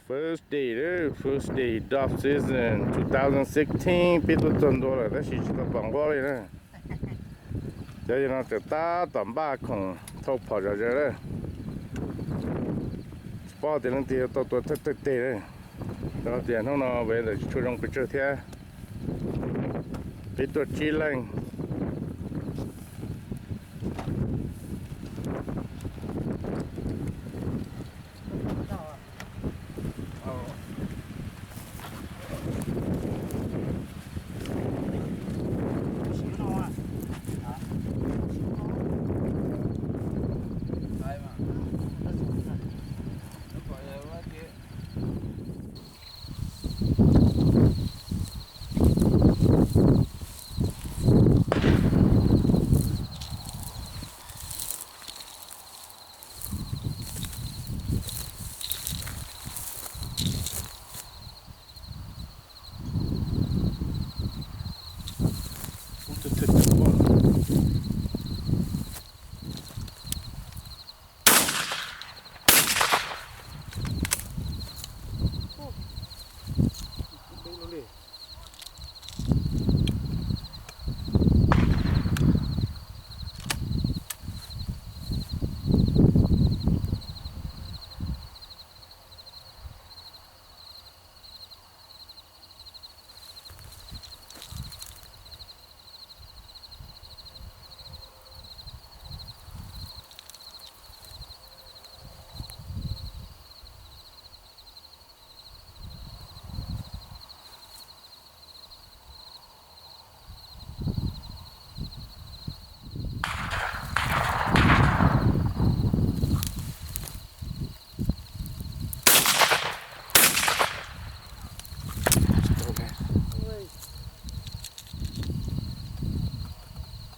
First day, first day dove season two thousand sixteen, peb tuaj txog ntua lawm tab sis tsis tau pom nquab li na. Cov yog no tseem tab tom npaj khoom thauj phom zom zaws lawm. Tsis paub tias leej twg yuav tau tua thawj thawj teg na. Rau tias hnub no weather tsis tshua zoo pes tsawg thiab. Peb tuaj tsib leej.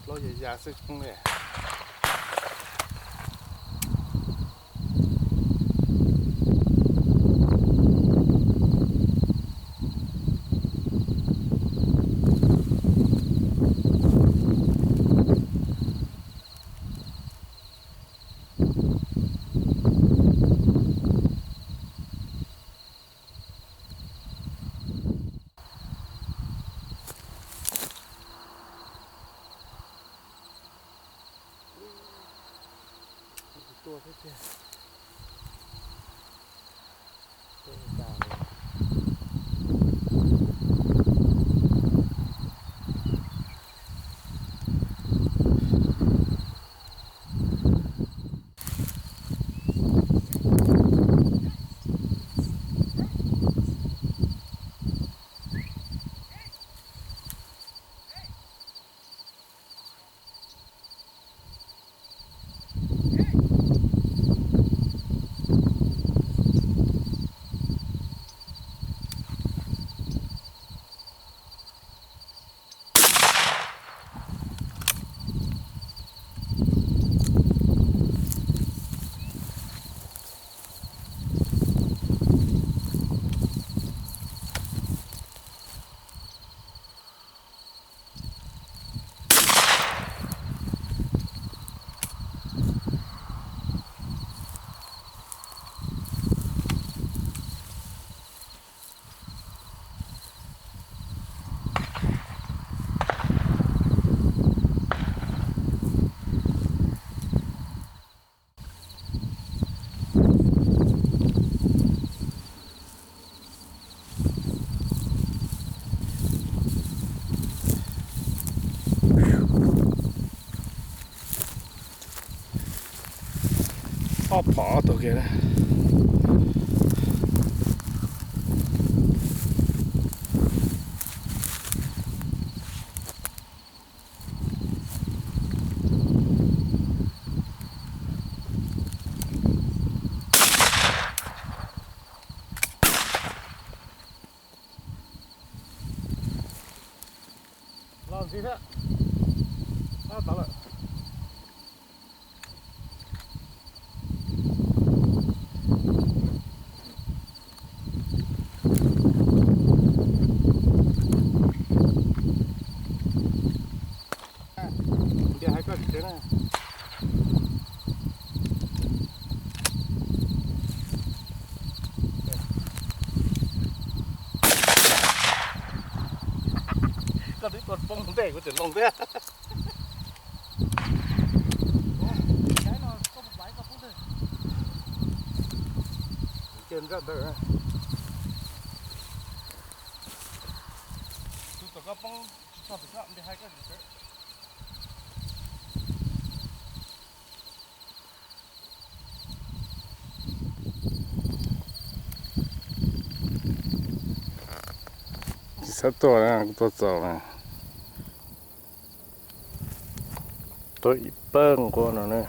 Plaub yas yas xwb poob li. Tua thiab tiag. Ob phom ob tug kiag na. Los ntxiv thiab. Tab tom lawm. Ntias hais koj tsis tsev na. Poob ntej kuv tseem loo thiab. Tsis txhob tuaj na, kuv tuaj txaus na. Tuaj ib pawg nquab no na.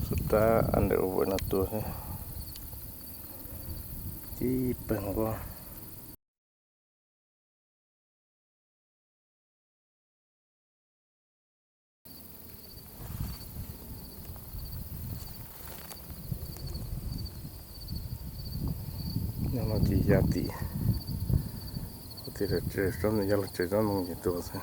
Xub tab ntawm ua no tuaj thiab. Ib pawg nquab. Nyob no ces yav tim, tim tsev tsob ntoo, yog lub tsev tsob ntoo ces tuaj xwb.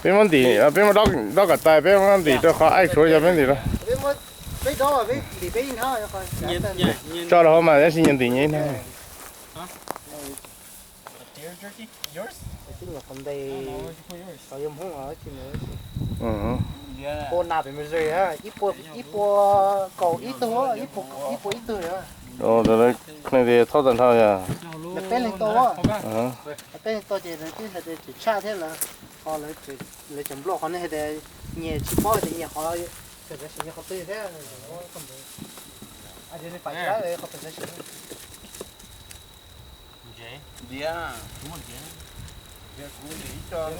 Peb muab ntim, peb muab dob kom tais, peb muab ntim rau qhov aib tshuav yog peb ntim rau. Tso rau hauv mas tab sis nyias ntim nyias ib hnab. Ib puas kaum ib tug, ib puas ib tug. Thaub tag nrho yog peb leeg tau, peb leeg tau ces lawv twb hais tias tseem tshaj thiab lawm, ho lawv tseem nplua qhov nej hais tias nyias tsis paub tias nyias qhov, tseem nyias qhov twg thiab. Qhov tseem tab sis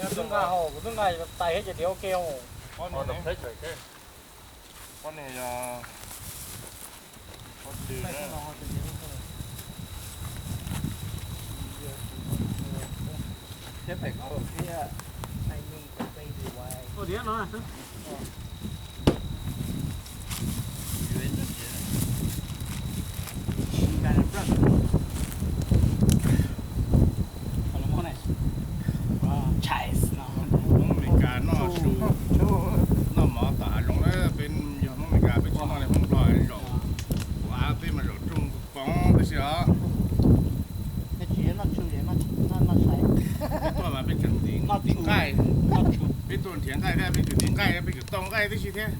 kuv twb nqa hauv, kuv twb nqa tais thiab ces tias ok. Hmoob Amelikas noj su, noj mov tom hav zoov na, peb yog Hmoob Amelikas peb tsis noj li Hmoob Nplog zaum, ua peb mas zaum rooj poov tab sis os. Peb tuaj mas peb tseem ntim nqaij, peb tuaj nrhiav nqaij thiab peb tseem ntim nqaij, peb tseem tau nqaij tib si thiab.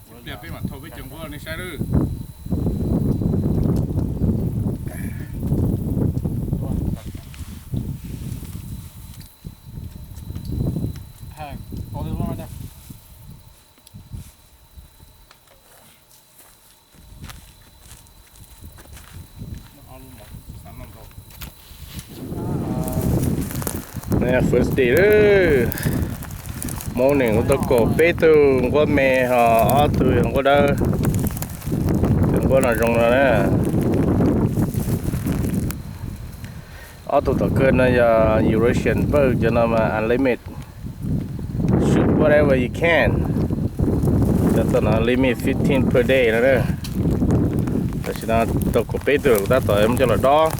Ib pliag peb mam thau peb cov nquab nej saib lawm. First day lawm. Hmoob nees nkaum tau kaum peb tug nquab me, ho ob tug nquab dawb. Cov nquab no zoo no na. Ob tug tom kawg no yog Eurasian bird, cov no mas unlimited, shoot whatever you can. Cov tau no limit fifteen per day no. Tam sim no tau kaum peb tug, kuv tab tom muab coj los dob.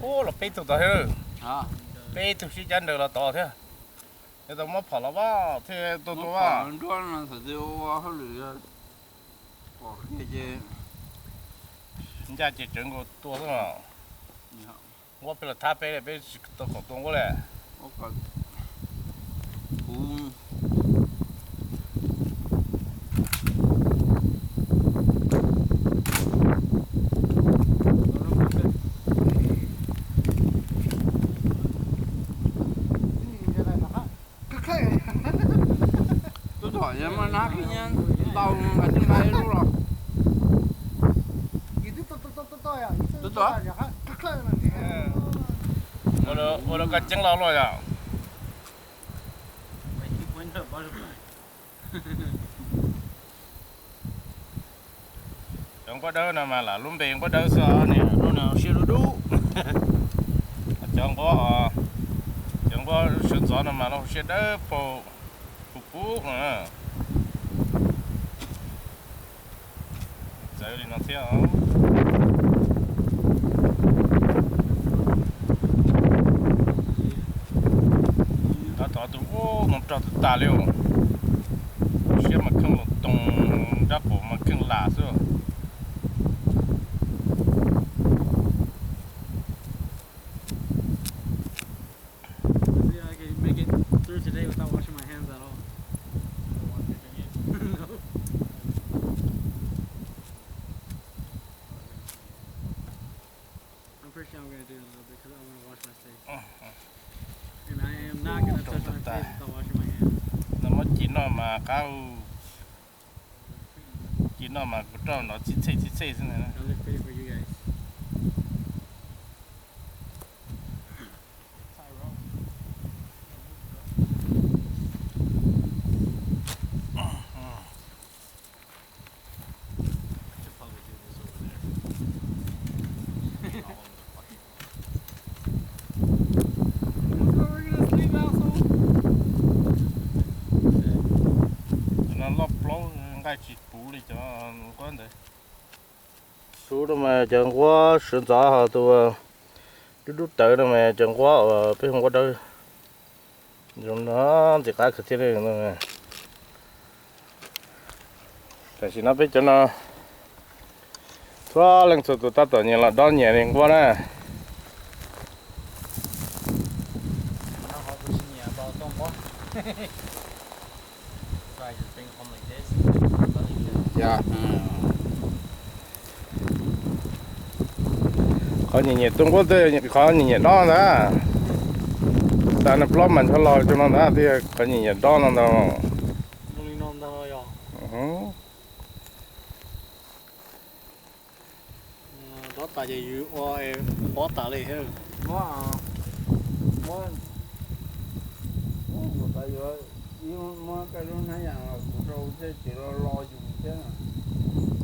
Ub, los peb tug tod thiab. Peb tug sib cab nraws los tod thiab. Yog tau muab phom los vaj thiaj tua tua vaj. Ncaj ces tsawv nkaus tua xwb os. Nquab peb los thab peb, peb tsis tau kom tua nquab li. Tub tom yog muaj nab khib nyiab ntau nqa ceeb nqa ib lub los. Tub tom. Ua rau koj ceeb los luaj yom. Cov nquab dawb no mas lam lub npe nquab dawb xwb, lub no siab dub dub. Cov nquab, cov nquab sawv ntxov no mas lub siab dawb paug puv puv no. Txawv li no thiab os. Tab tom tus ub no rog tag tas li os. Siab mas kheej los toog, nrab qaum mas kheej lam xwb. I'm pretty sure I'm gonna do it a little bit 'cause I wanna wash my face. And I am not gonna touch my face without washing my hands. No muab ci noj mas qab, ci noj mas kuv roj nrov txhij txhej txhij txhej xwb ntag. I look pretty for you guys. Cov no loj plaub nqaij tsis puv li cov nquab ntawd. Sub no mas cov nquab sawv ntxov, ho tus dub dub tawv no mas cov nquab uas peb hu nquab dawb. Zoo no ntxim qab kawg thiab. Tam sim no peb cov no txhua leej txhua tus tab tom nyias los dob nyias li nquab na. Qhov nyias nyias tua nquab, qhov nyias nyias dob ntag. Xav no plaub mas nrho los rau no ntag, twb yog qhov nyias nyias dob no ntag. Dob tas ces yus ua nquab tas li thiab.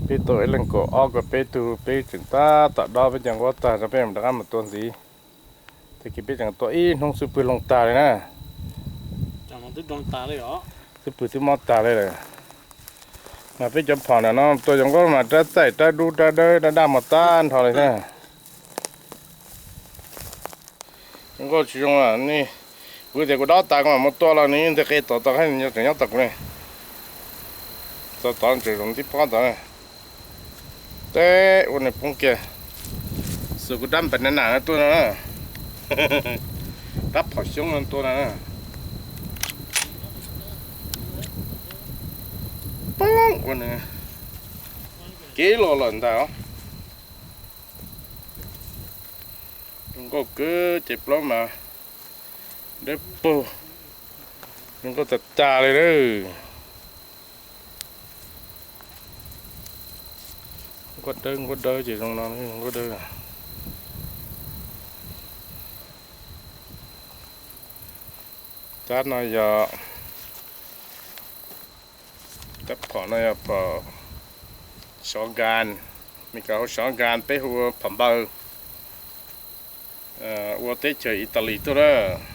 Peb tau ib leeg kaum ob ko, peb tug peb tseem tab tom dob peb cov nquab tag rau peb mam rov qab mus tua ntxiv. Tag kis peb tseem tua ib hnub xwb pwg loo tag li na. Xwb pwg twb mob tag li lawm. Mas peb cov phom ntawm no tua cov nquab mas rab txaij rab dub rab dawb rab daj mos tag nrho li thiab. Cov nquab tsis zoo, kuv tias kuv dob tas kuv mam mus tua los nws nteg qe tom tod, tseem nyob tom kuv ne. Txog tod tseem zoo tib pob tod. Teb ua nws poob kiag. Xus kuv rab npam nav nam no tuaj no, rab phom xyoob no tuaj no. Poob ua nws kev los lawm ntag os. Zoo nkauj kawg ces plaub mas dawb paug, zoo nkauj tag tag li lawm. Nkuaj dawb, nkuaj dawb ces zoo no, nkuaj dawb. Tab no yog, tab phom no yog phom sov nkas, Meskas hu sov nkas, peb hu ua phom npaws. Ua teb chaws Italis tuaj na.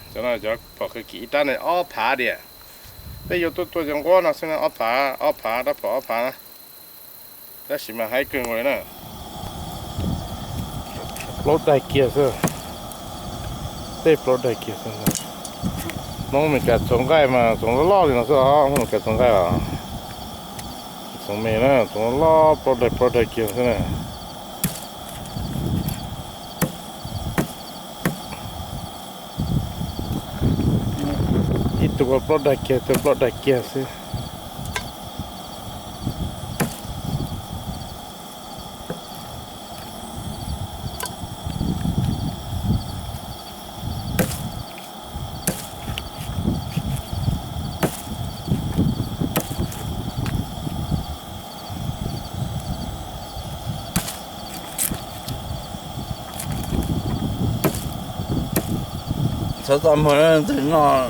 Cov no cov phom khaws kim ib rab ne ob phav diam. Peb yuav tuaj tua cov nquab no xwb na, ob phav, ob phav, rab phom ob phav na. Tab sis mas haib kawg nkaus li na. Plaub daig kiag xwb. Tej plaub daig kiag xwb. Hmoob Meskas txhoov nqaij mas txhoov loj loj li no xwb os, Hmoob Meskas txhoov nqaij os. Txhoov me na, txhoov loj, plaub daig plaub daig kiag xwb na. Ib tug ua plaub daig kiag, ib tug plaub daig kiag xwb. Txhob txaj muag, ntxim noj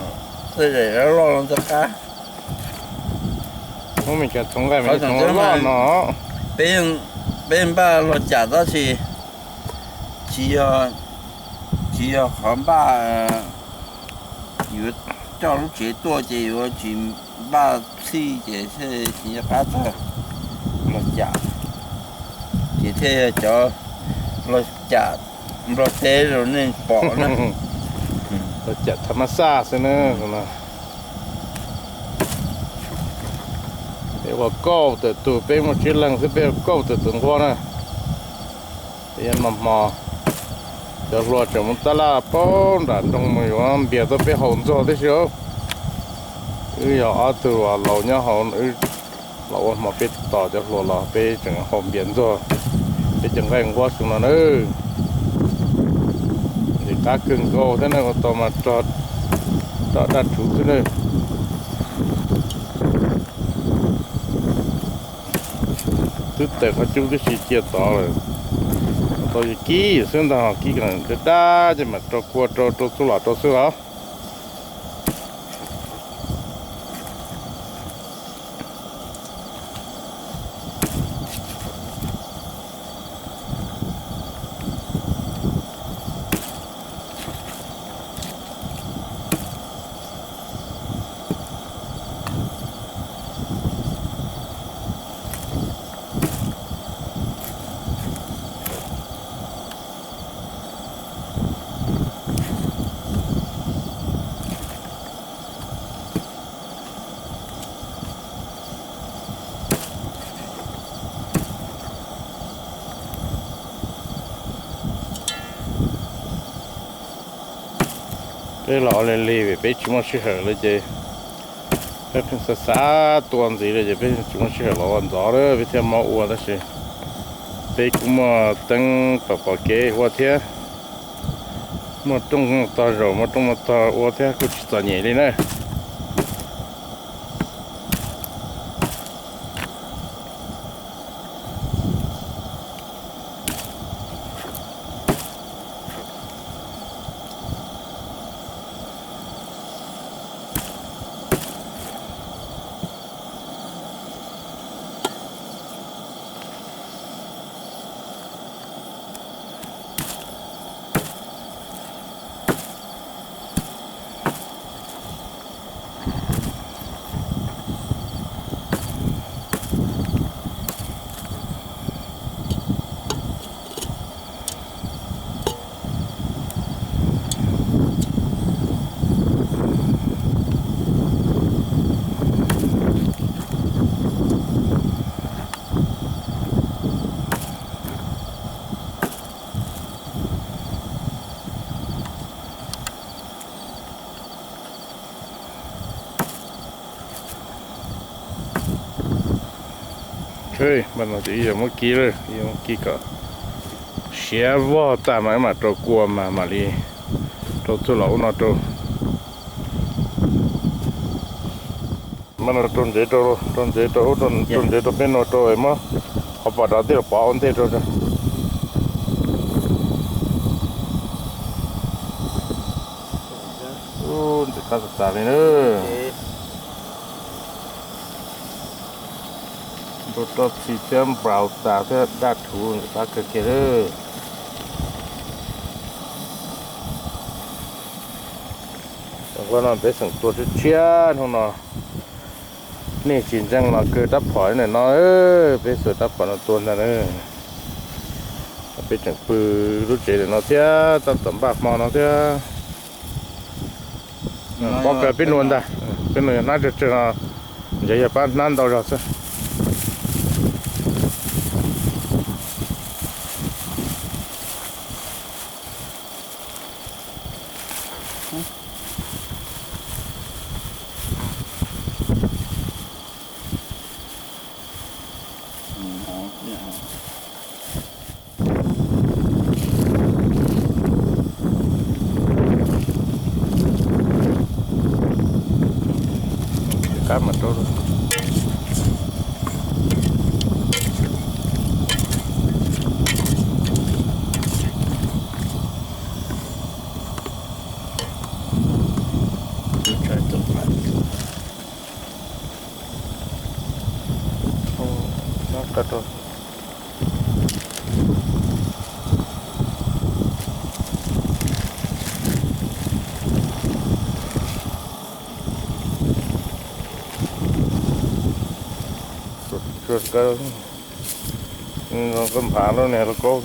tej zem loj loj ntxim qab. Hmoob Meskas txhoov nqaij mas txhoov loj no. Peb npaj los cam tab sis tsis yog, tsis yog qhov npaj, yuav coj lub tsev tuaj ces yuav tsis npaj txhij ces tsis nco qab txog los cam. Ces thiaj yog cov los cam Nplog teb rau nej pom na. Los cam thav mab xaj xwb na. Peb ua kauj tawm tus, peb muaj tsib leeg xwb peb ua kauj tawm tus nquab na. Peb noj hmo, cov hluas tseem mus tab laj paub nram nroog mus yuav npias tuaj peb haus ntxuag tib si. Wb yog ob tug laus nyob hauv, wb los ua hmo peb tos cov hluas los peb tseem haus npias ntxuag. Peb cov nqaij nquab xyoo no na, ntxim qab kawg nkaus thiab na, ua tau mas rog roj daj rhuv xwb na. Twb tes qhov cub tib si cia tod lawm. Tau kib xwb ntag, kib dab dab ces mam rau kua rau, rau txuj lom rau xwb os. Peb los ua li li vim peb tsis muaj sij hawm li ces peb pheej xav xav tua ntxiv li ces peb tsis muaj sij hawm los ua ntxov lawm peb thiaj muab ua tab sis peb kuj muaj teeb pom pom kev ua thiab, muaj rooj muaj tog zaum muaj rooj muaj tog ua thiab kuj tsis txom nyem li na. Mas no ces wb yuav muab kib lawm, wb yuav muab kib kom siav vog tag mas wb mam rau kua mas mam li rau txuj los ub no rau. Mas no rau ntsev rau, rau ntsev rau ub, rau ntsev rau peb nuav rau muab qhov pom rov tij los pov ua ntej rau. Ub, ntxim qab tas tas li na. Npau roj txhi thiab npau tas thiab daj thuv ntxim qab kawg kiag lawm. Ua no peb tseem tua tshiab tshiab hnub no. Nej tsis ntseeg los kawg rab phom ntawm no, peb xuas rab phom no tua ntag na. Peb tseem pw lub tsev ntawm no thiab tab tom npaj hmo no thiab. Pob kws peb nua ntag, peb nua yog hnab tsawg tsawg no, ntshe yog pab hnab ntau zog xwb. Qab mas rau. Koj nphav lub niag lauj kaub,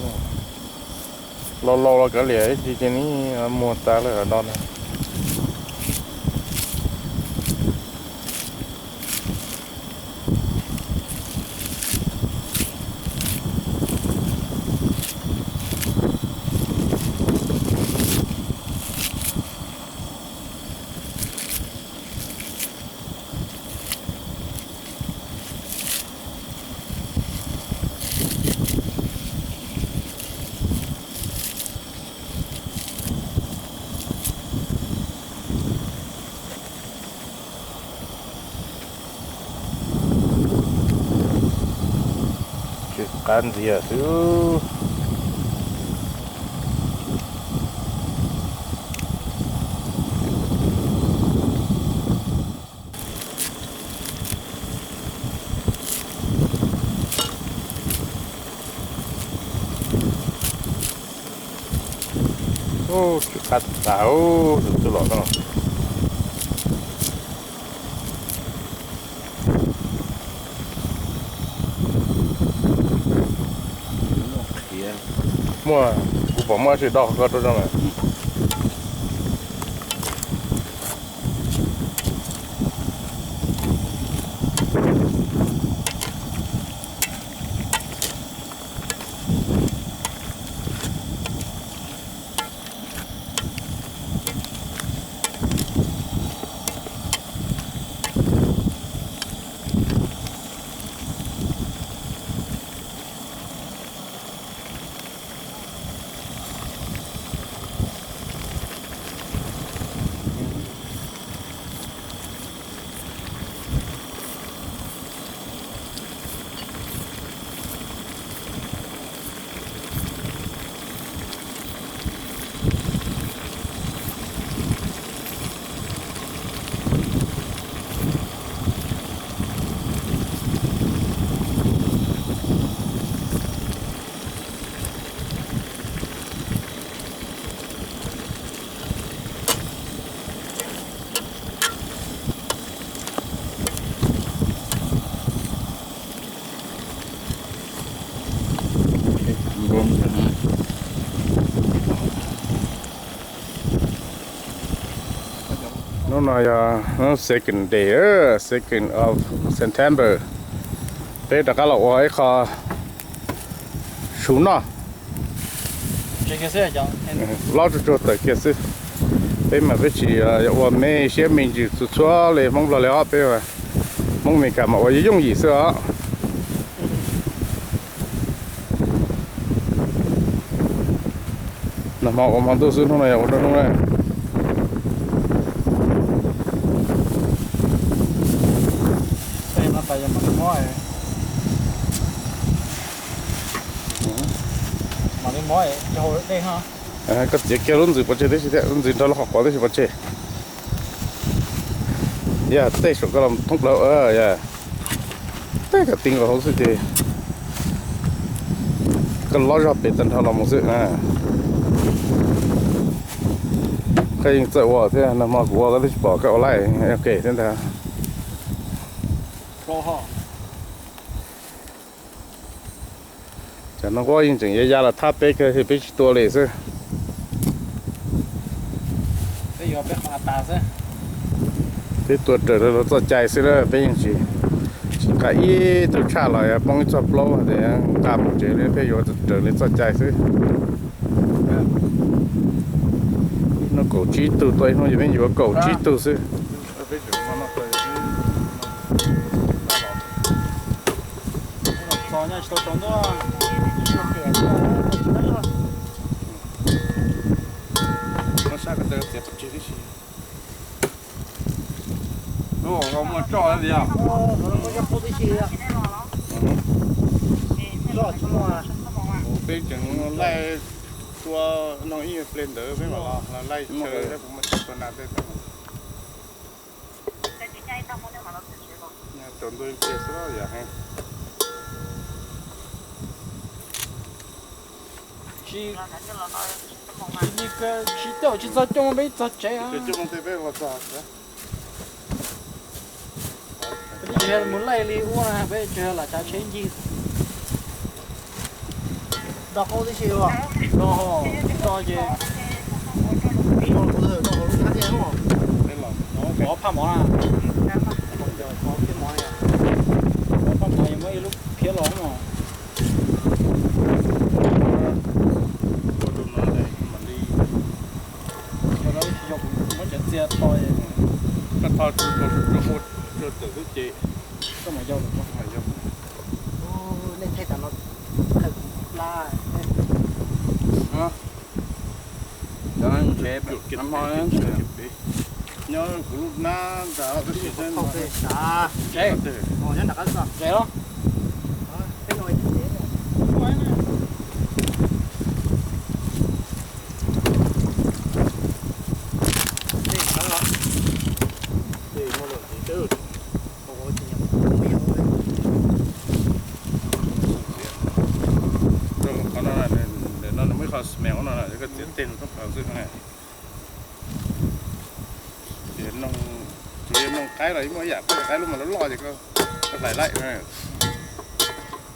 lau lau los kav liam ib tsis ces nws muag tas lawm no na. Tsw qab ntxiag xwb. Tsw qab tas tas, tus twb los no. Muaj, kuv pom muaj ib tug do koj rau zoo lawm. Hnub no yog hnub second day, second of September. Peb rov qab los ua ib qho su noj. Lob tsuag tsuag tawm kiag xwb. Peb mas peb tsis ua me siab me ntsws txhua txhua li Hmoob Nplog li os, peb Hmoob Amelikas mas ua yooj yim xwb os. Nag hmo ua hmo ntuj xwb, hnub no yog ua nruab hnub na. Koj txiav kiag lub ntxwg pov tseg tib si thiab, lub ntxwg nrog lub qhov quav tib si pov tseg. Yog tej saum koj los thoob plaws, yog tej kav ti nkaus hauv xwb ces koj lob zog pem tag nrho los mus xwb. Koj yeej txawj ua thiab, nag hmo kuv ua koj twb tsis pom koj ua laij, ok thiab ntag. Cov no kuj yeej tseem ya ya los thab peb kawg, peb tsis tua li xwb. Peb tua raws li lawv txoj cai xwb na, peb yeej tsis, tsis nqa ib tug tshaj los poob ib txoj plaub tias nqa mus tsev li, peb yuav raws li txoj cai xwb. Hnub kaum tsib tug, tua ib hnub ces peb yuav kaum tsib tug xwb. Muaj roj tiag. Peb tseem laij tua no ib nyuag pliag ntawd peb mam los laij chaw, kuv muaj chaw tua nas tej. Tsaus ntuj pliag xwb yam heev. Tsis, tsis li, tsis tau tsis txog coj peb txog tsev. Peb tsis mus laij li ub na, peb tsis lam tsav tsheb ncig. Do qub tib si, do do ces pov phaj mov na. Pov phaj mov muab ib lub phiab los no. Muab cov txia tho, koj tho tsuag tsuag tawm xwb ces koj mam yau, koj mam yau. Nej thaij tas no, thaij kuv plab. Cov ntshe nyob kuv lub nab ntag, tab sis nyob nram qab txog. Qhov no, no nws muaj qhov smell no, koj txiav tej no roob plaws xwb. Ces tsuas yog noog qaib los ib muaj ib yam, koj qaib lub mas loj loj ces koj hlais laij.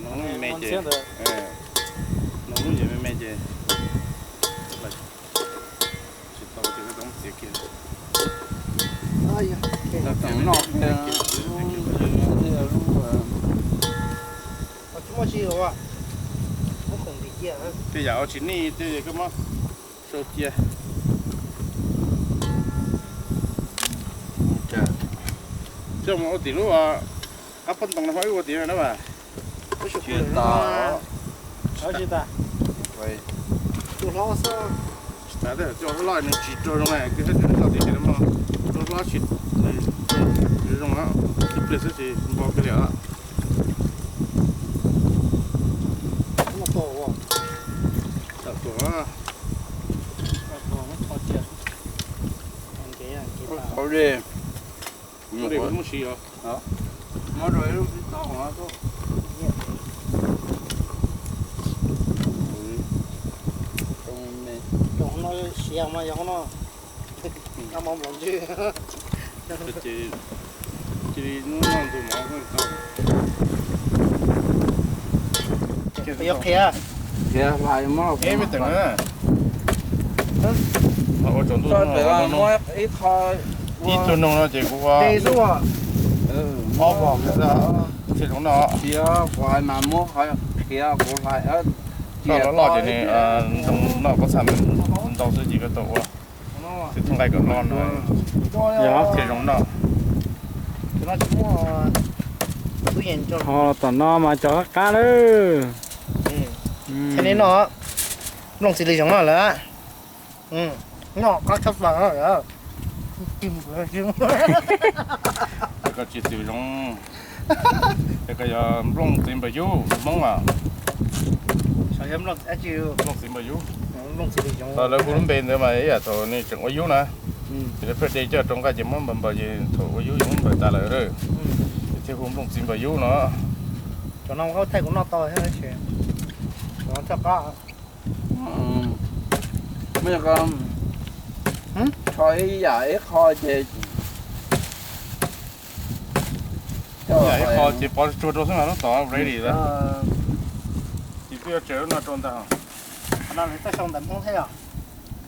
Noog lub me me ces, noog lub me me ces tsis tau ces koj txiav kiag. Tej yam ua tsis nij tej koj muab sau cia. Coj mus ua tim lub qab pob ntoo no, ua tim no na. Tsis tas, tsis tas, coj loj nws tsis rau zoo, koj tsis tau tim no, coj loj tsis zoo, tib pliag xwb tsis npo kiag li. Tam tuam, thaum li, muab rau ib lub tsis tau. Siav mas yog qhov no, nqa mov nplov ntswg. Cia li hnub no ntxuag mov tau. Yuav qhia, qhia hlais mov. Ib tug noog no ces kuv ua ob vog, qhia zoo no, qhia kuv hais mas muab qhia kuv hlais. Koj loj loj ces nws ntoo noj pob txha ntau xwb ces koj tau ua xwb, thoob nqaij kom loj no, yog qhia zoo no. Ho tom no mas cov qab qab lawm. Nplooj txiv li zoo no lawm. Noj qab tshaj plaws. Koj tsis txwm zoo, es koj yog nplooj txiv npawg yub Hmoob as. Nplooj txiv npawg yub, tau lawv hu lub npe ntawd mas ib yam thaum nws tseem ua yub na. Ces lawv pheej de coj rau nqaij ces muab npaws npaws ces thaum ua yub ces muab npaws tas lawm. Ces thiaj hu nplooj txiv npawg yub no. Cov no thaij kuv noj tau thiab. Muaj, tsho ib yam ib qho ces, ib yam ib qho ces pov tsuag rau xwb mas lub tod ready lawm. Ces twb yuav tsev lub no rau ntag. Qhov no lawv txoj xyoo ntawv Hmoob thiab yom?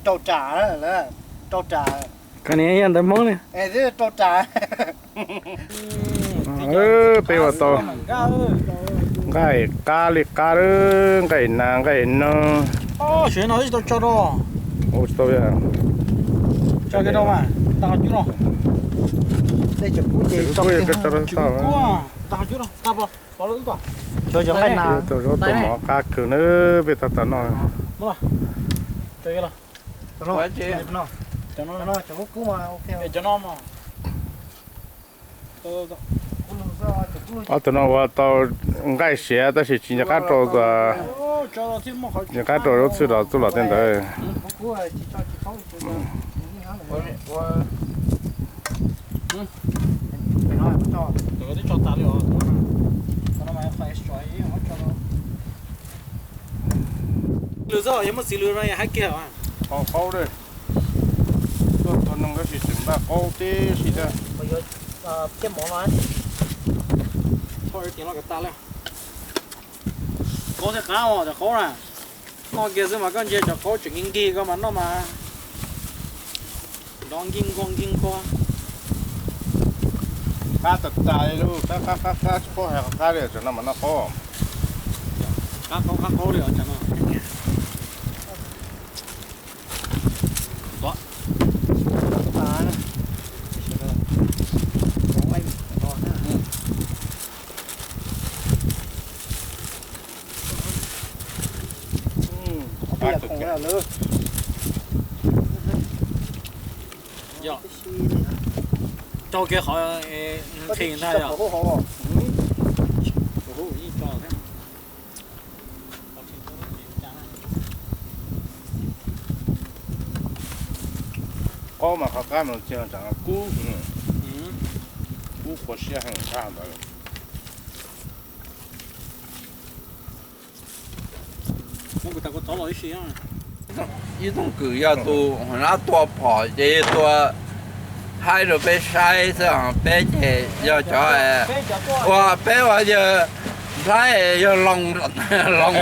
Rau ram, rau ram. Koj niam yog ntawv Hmoob li. Rau ram. Peb ua tau nqaij qab li qab, nqaij nas nqaij noog. Tsis tau tso rau. Ua tsis tau. Tso kiag rau mas, tag qhov cub no. Tsis kub ces tso rau tod. Tag qhov cub no, tag pov, pov lub tod. Tau zaub tau mov qab kawg na, peb tab tom noj. Cov no, cov no mas. Ob tug no ua tau nqaij siav tab sis tsis nco qab rau, nco qab rau zaub txhwb los txuj lom tej ntawd. Lwm zaub yog muab txiv lws no hais kiag. Qau qaub li. Tuaj txog no tab sis tseem npaj qaub tib si thiab. Qaub thiab qab os, cov qaub na. Noj kiag xwb mas koj ntsia cov qaub tseem nkig nkig koj mas noj mas nrov nkig nkuag nkig nkuag. Qab tas tas li lauj, qab qab qab qab tsis paub hais qhov qab li, tsam no mas noj qaub. Qab qaub qab qaub li os tsam no. Rau kiag qhov nqhis ntag yom. Qaub mas qhov qab mas tseem kub, kub qhuav siab heev qab ntawd. Ib tug kwv yog tus nab tua phom ces tua haib rau peb saib xwb, peb ces yog cov ua peb ua yawg nplhaib yawg loo, loo.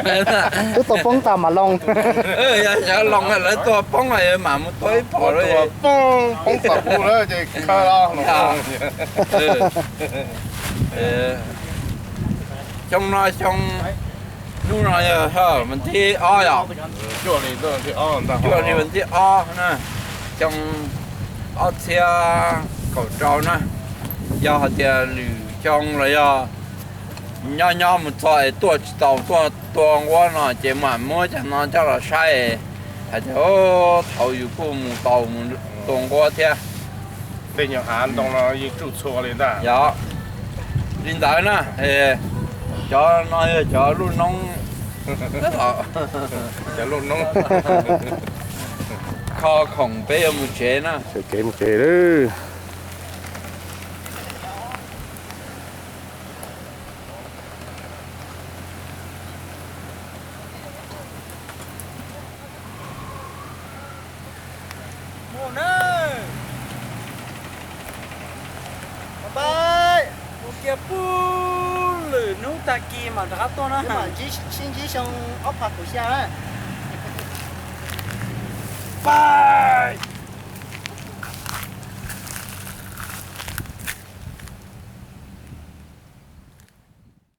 Twb tua poob tas mas loo. Yog cov loo lawv tua poob mas mam mus tua ib phom poob, poob tas kuv lawm ces khaws los. Xyoo no xyoo, hnub no yog vas thib ob yom, cuaj hli vas thib ob na, xyoo ob txhiab kaum rau na. Yog hais tias lwm xyoo los yog nyob nyob mus txog es tuaj tsis tau tuaj tua nquab no ces mam muab cov no coj los saib hais tias thaum yus kuj mus tau mus tua nquab thiab. Tej nyuag hav ntoo no yeej tsuj txhua li ntag. Yog li ntawd na, cov no yog cov lub noob, cov lub noob kho khoom peb yuav mus tsev na. Kev mus tsev lawm. Mus na. Pab, mus kiag pub lwm hnub tag kis mam rov qab tuaj na. Sib ntsib xyoo ob phav kaum xya. Pab.